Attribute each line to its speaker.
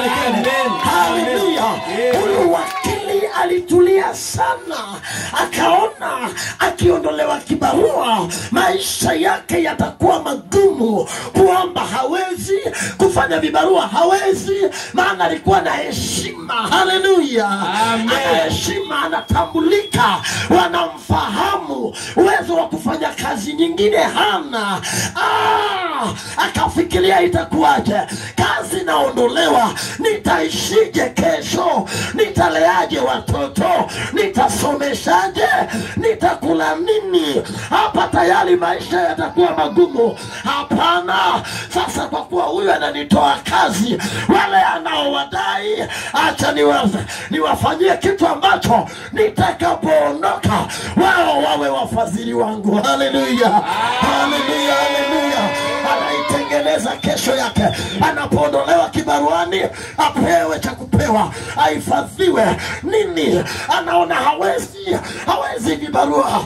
Speaker 1: vigelegele. Haleluya. Huyu wakili alitulia sana, akaona akiondolewa kibarua maisha yake yatakuwa magumu, kuomba hawezi, kufanya vibarua hawezi, maana alikuwa na heshima. Haleluya. Ana heshima, anatambulika, wanamfahamu, uwezo wa kufanya kazi nyingine hana. Akafikiria itakuwaje, kazi naondolewa, nitaishije kesho, nitaleaje watoto, nitasomeshaje, nitakula nini? Hapa tayari maisha yatakuwa magumu. Hapana, sasa kwa kuwa huyu ananitoa kazi, wale anaowadai, acha niwafanyie kitu ambacho nitakapoondoka wao wawe wafadhili wangu. Haleluya, haleluya, haleluya. Anaitengeneza kesho yake. Anapoondolewa kibaruani apewe cha kupewa, ahifadhiwe. Nini? Anaona hawezi, hawezi vibarua,